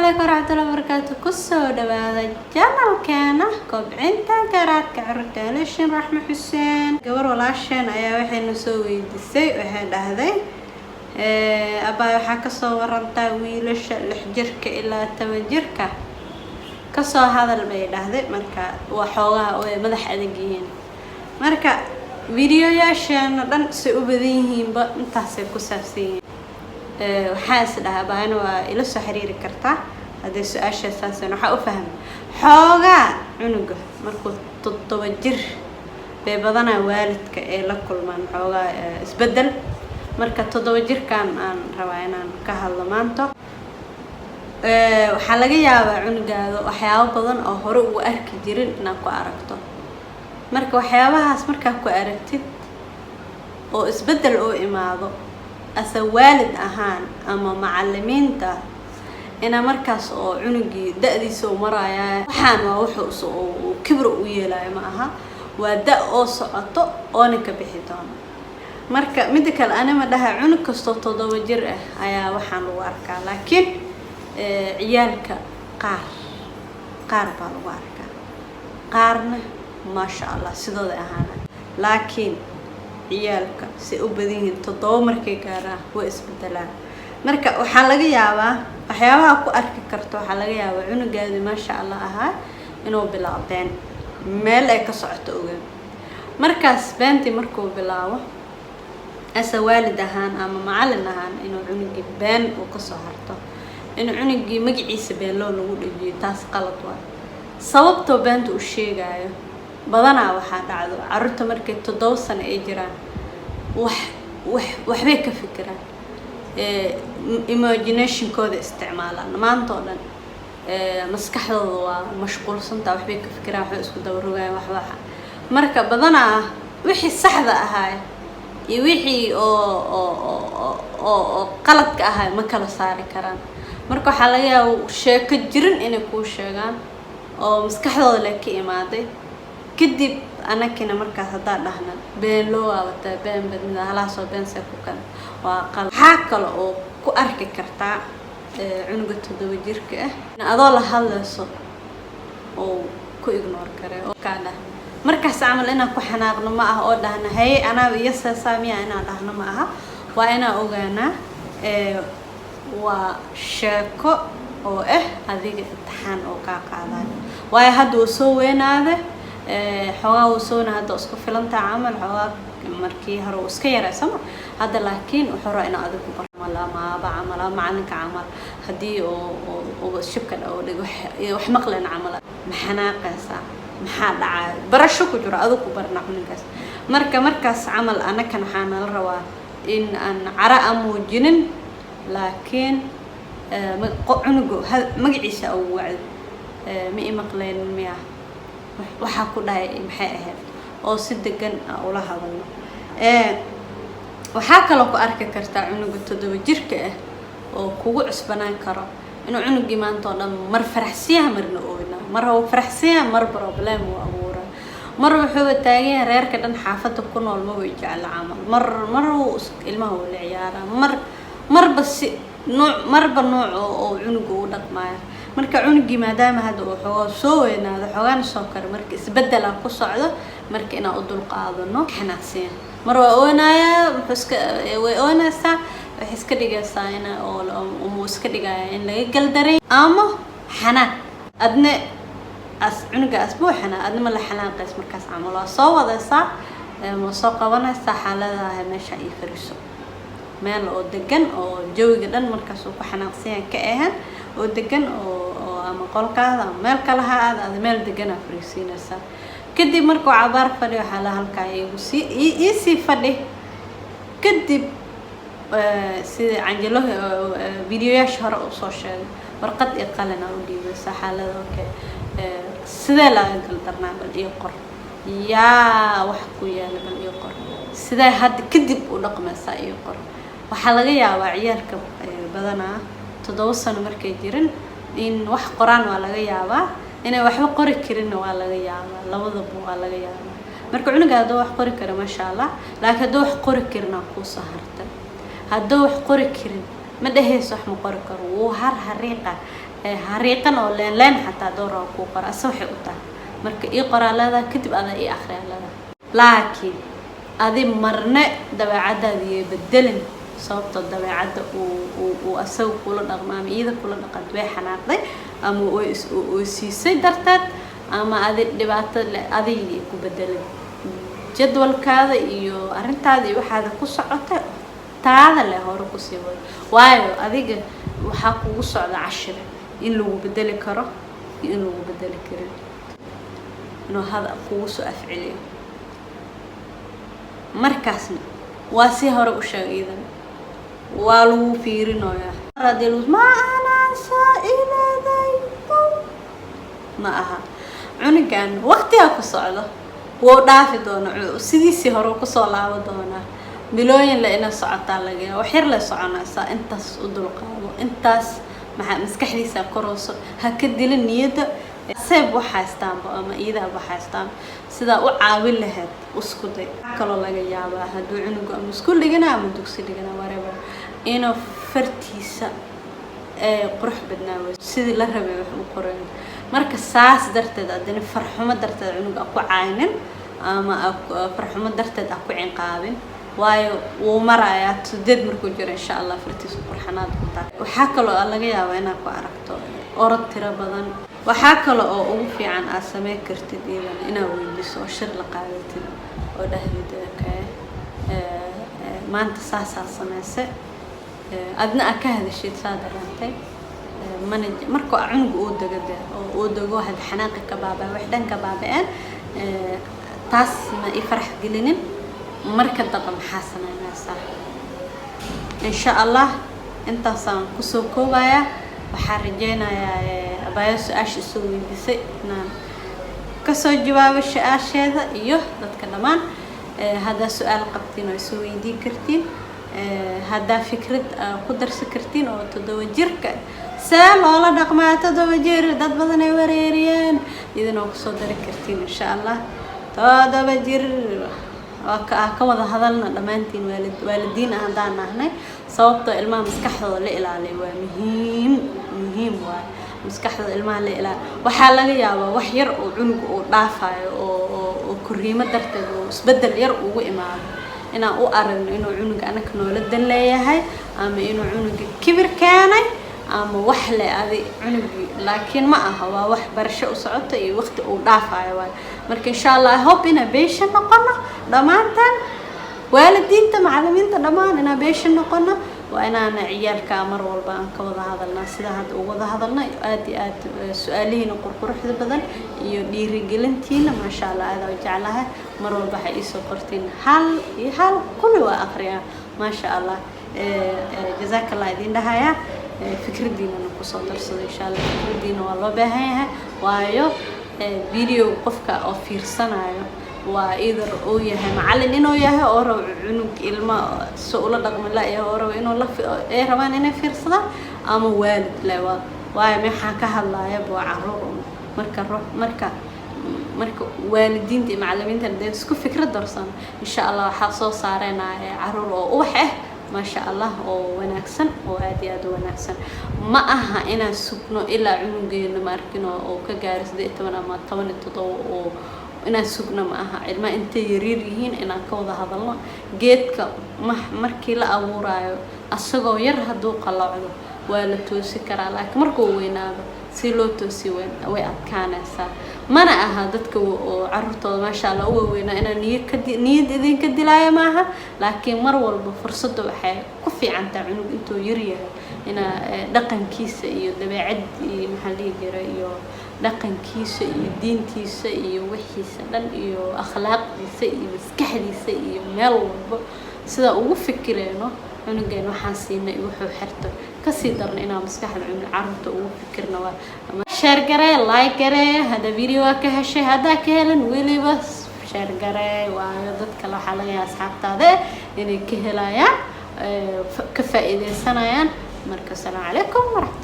Calaykum waraxmatullahi wabarakaatu. Kusoo dhawaada channelkeena Kobcinta Garaadka Carruurta, Elishin Raxme Xuseen. Gabar walaasheen ayaa waxayna soo weydiisay, waxay dhahday: "Abaa, waxaa kasoo warantaa wiilasha 6 jirka ilaa 10 jirka, kasoo hadal," bay dhahday. Marka waa xoogaha way madax adag yihiin. Marka videoyaasheena dhan say u badan yihiinba intaasay ku saabsan yihiin. Waxaa is dhahaa baana waa ila soo xiriiri kartaa haddii su-aasha saasan. Waxaa u fahmay xoogaa cunuga markuu 7 jir bay badanaa waalidka ay la kulmaan xoogaa isbeddel. Marka 7 jirkan aan rabaa inaan ka hadlo maanta. Waxaa laga yaabaa cunugaada waxyaabo badan oo hore ugu arki jirin inaad ku aragto. Marka waxyaabahaas markaa ku aragtid oo isbeddel oo imaado, asa waalid ahaan ama macalimiinta, inaa markaas oo cunugii da-diisa u marayaa, waxaan waa wuxuu uu kibra u yeelayo ma aha, waa da oo socoto oona ka bixi doono. Marka midda kale, anima dhaha cunug kastoo 7 jir ah ayaa waxaan lagu arkaa, laakiin ciyaalka qaar qaar baa lagu arkaa, qaarna maasha Allah sidooda ahaana. Laakiin ciyaalka say u badan yihiin 7 markay gaaraan way isbedelaan. Marka waxaa laga yaabaa waxyaabaha ku arki karto, waxaa laga yaabaa cunugaadi maasha Allah ahaa inuu bilaabo been meel ay ka socoto ogaan. Markaas beentii markuu bilaabo, asa waalid ahaan ama macalin ahaan, inuu cunugii been uu kasoo harto, inuu cunugii magaciisa beenloo lagu dhajiyo, taas qalad waay. Sababtoo beenta u sheegaayo, badanaa waxaa dhacdo carruurta markay 7 sano ay jiraan wax wax waxbay ka fikiraan, imaginationkooda isticmaalaan maanta oo dhan, maskaxdooda waa mashquulsantaa, waxbay ka fikiraan, waxbay isku daba rogaan, waxba. Marka badanaa wixii saxda ahaay iyo wixii oo qaladka ahaay ma kala saari karaan. Marka waxaa laga yaaba sheeko jirin inay kuu sheegaan oo maskaxdooda le ka imaaday. Kadib anakina markaas haddaa dhahna been loo waabataa, been badnida halaasoo been see ku kan, waa qalad. Waxaa kale oo ku arki kartaa cunuga 7 jirka ah adoo la hadlayso oo ku ignore kare oo kaa dhah. Markaas camal inaan ku xanaaqno ma aha oo dhahna: "Haye, anaa iyo seesaa miya?" Inaan dhahno ma aha. Waa inaan ogaanaa waa sheeko oo ah adiga imtixaan oo kaa qaadayo, waayo hadda uu soo weynaade, xoogaa uu soo weynaade, hadda isku filantaa camal. Xoogaa markii hore uu iska yaray sama hadda, laakiin wuxuu rabaa inaa adigu bar camal ama aaba camal ama macalinka camal. Haddii oo shibka oo dhig wax maqleen camal, ma xanaaqaysaa? Maxaa dhacaya? Barasho ku jiro adigu ku barna cunugaas. Marka markaas camal anakan waxaa nala rabaa in aan cara a muujinin, laakiin cunuga magaciisa ugu wacdo: "Ma i maqleen miya? Waxaa ku dhahay maxay ahayd?" Oo si degan aa ula hadalno. Waxaa kaloo ku arki kartaa cunuga 7 jirka ah oo kugu cusbanaan karo inuu cunugii maanta oo dhan mar faraxsiyaha, marna ooyna, mar hau faraxsiyaha, mar problem uu abuura, mar wuxuuba taagan yahay reerka dhan xaafadda ku nool ma way jecla camal, mar mar uu ilmaha uu la ciyaaraa, mar marba si nuuc, marba nuuc oo cunuga u dhaqmaayo. Marka cunugii maadaama hadda uu xoogaa soo weynaado, xoogaana soo karo, marka isbedelaa ku socdo. Marka inaan u dulqaadano. Xanaaqsiya, mar waa oonayaa, wuxuu iska way oonaysaa, waxay iska dhigaysaa ina oo umuu iska dhigaya in laga galdaray ama xanaaq. Adne as cunuga asbuu xanaaq, adna ma la xanaaqays. Markaas camal waa soo wadaysaa, ma soo qabanaysaa, xaaladaha meesha ii fariiso, meel oo degan oo jawiga dhan markaas uu ku xanaaqsan yahay ka ahan, oo degan oo ama qolkaada ama meel kale ha aada, ada meel degan aa fariisiinaysaa. Kadib markuu cabaar fadhi, waxaa la halkaa iigu sii iisii fadhi. Kadib sida canjalo videoyaasha hore usoo sheegay, warqad iyo qalin aa u dhiibaysaa. Xaalada: "Okay, sidee laga galdarnaa? Bal ii qor. Yaa wax ku yaala? Bal ii qor. Sidee hadda kadib u dhaqmaysaa? Ii qor." Waxaa laga yaabaa ciyaalka badanaa 7 sano markay jirin in wax qoraan waa laga yaabaa, inay waxba qori karinna waa laga yaabaa, labadaba waa laga yaabaa. Marka cunuga hadduu wax qori karo, maasha Allah, laakiin hadduu wax qori karin aa kuusoo harta. Hadduu wax qori karin, ma dhehayso wax ma qori karo, wuu har hariiqa. Hariiqan oo leen leen xataa door oo kuu qora ase waxay u tahay marka ii qoraa leedahay, kadib adaa ii akhriyaa leedahay. Laakiin adi marne dabeecadaada iyo bedelin, sababtoo dabeecadda uu asaga kula dhaqmo ama iyada kula dhaqanto, way xanaaqday ama way is siisay darteed ama adi dhibaato le adiga ku bedelin. Jadwalkaada iyo arrintaada iyo waxaada ku socota taada leh hore kusii wado, waayo adiga waxaa kugu socda cashir in lagu bedeli karo iyo in lagu bedeli karin, inuu hada kugu soo afceliyo. Markaasna waa si hore u sheegay, iidan waa lagu fiirinayaa. Haddii lagu ma anaa saa ilaaday ma aha, cunugan waqtigaa ku socdo wuu dhaafi doonaa, sidiisii hore kusoo laabo doonaa. Bilooyin le ina socotaa laga yaaba, wax yar le soconaysaa. Intaas u dulqaado, intaas maxaa maskaxdiisa korooso, ha ka dilin niyadda. Seeb wax haystaanba ama iyadaaba wax haystaan, sidaa u caawin lahayd isku day. Kaloo laga yaabaa hadduu cunugu ama iskuul dhigana ama dugsi dhigana, whatever, inuu fartiisa ee qurux badnaa weyso sidii la rabay wax u qorayn. Marka saas darteed haddana farxumo darteed cunuga ku caynin ama farxumo darteed a ku cinqaabin, waayo wuu marayaa 8 markuu jiro, insha Allah fartiisa qurxanaad doontaa. Waxaa kaloo laga yaabaa inaad ku aragto orod tiro badan. Waxaa kale oo ugu fiican aad sameyn kartid iidan inaad weydiiso oo shir la qaadatid oo dhahdid, "Okay, maanta saasaa sameyse," adna aad ka hadashid saa dareentay mana. Marka cunuga uu dego de oo uu dego, had xanaaqi ka baabaa, wax dhan ka baaba-een, taas ma i farax gelinin. Marka dambe maxaa sameynaysaa? Insha Allah intaasaan kusoo koobayaa. Waxaan rajeynayaa abaayo su-aasha isoo weydiisay inaan kasoo jawaabo su-aasheeda iyo dadka dhammaan. Haddaa su-aal qabtiin oo isoo weydiin kartiin, haddaa fikrad ku darsan kartiin oo 7 jirka see loola dhaqmaa, 7 jir dad badan ay wareeriyeen, idin oo kusoo dari kartiin insha Allah. 7 jir waa ka wada hadalna dhammaantiin waalid waalidiin ah haddaan nahnay, sababtoo ilmaha maskaxdooda la ilaaliyo waa muhiim. Muhiim waay maskaxdooda ilmaha la ilaaliyo. Waxaa laga yaabaa wax yar oo cunuga uu dhaafayo oo korriimo darteed oo isbeddel yar ugu imaado inaan u aragno inuu cunuga anaka noola dan leeyahay ama inuu cunuga kibir keenay ama wax le adi cunugii, laakiin ma aha, waa wax barasho u socoto iyo waqti uu dhaafayo waayo. Marka insha Allah I hope inaan beesha noqono dhammaantan, waalidiinta, macalimiinta, dhammaan inaan beesha noqono. Waa inaana ciyaalka mar walba aan ka wada hadalnaa sida hadda uga wada hadalna. Aad iyo aad su-aalihiina qurquruxda badan iyo dhiirigelintiina, maasha Allah, aad u jeclahay. Mar walba waxay iisoo qortiin hal iyo hal, kulli waa aqriyaa, maasha Allah. Jazaaka Allah idin dhahayaa. Fikradiinana kusoo darsado insha Allah. Fikradiina waa loo baahan yahay, waayo video qofka oo fiirsanayo waa either uu yahay macallin inuu yahay oo rabo cunug ilmo si ula dhaqmi la yahay oo rabo inuu la ay rabaan inay fiirsadaan, ama waalid le waa, waayo maxaa ka hadlaya waa caruur un. Marka ruux marka waalidiinta iyo macallimiinta dee isku fikrad darsan, insha Allah waxaa soo saareynaya caruur oo ubax ah, maasha Allah, oo wanaagsan oo aad iyo aad u wanaagsan. Ma aha inaan sugno ilaa cunugeena maarkin oo ka gaaro 18 ama 17 oo inaan sugno ma aha. Ilmaha intay yaryar yihiin inaan ka wada hadalno. Geedka markii la abuuraayo asagoo yar hadduu qalloocdo waa la toosi karaa, laakiin markuu weynaado si loo toosi way adkaanaysaa. Mana aha dadka oo caruurtooda maasha Allah u waaweynaa inaan niyad ka niyad idinka dilaayo maaha, laakiin mar walba fursadda waxay ku fiican tahay cunug intuu yar yahay inaa dhaqankiisa iyo dabeecad iyo maxaa la dhihi jiray iyo dhaqankiisa iyo diintiisa iyo wixiisa dhan iyo akhlaaqdiisa iyo maskaxdiisa iyo meel walba sida ugu fikireyno cunugeen waxaan siinay iyo wuxuu xirto kasii darno inaan maskaxda cunug carruurta ugu fikirno. Waa share garee, like garee hadda video waa ka heshay, haddaa ka helan weliba share garee, waayo dad kale waxaa laga yaaba asxaabtaada inay ka helayaan, ka faa'iideysanayaan. Marka asalaamu calaykum waraxmat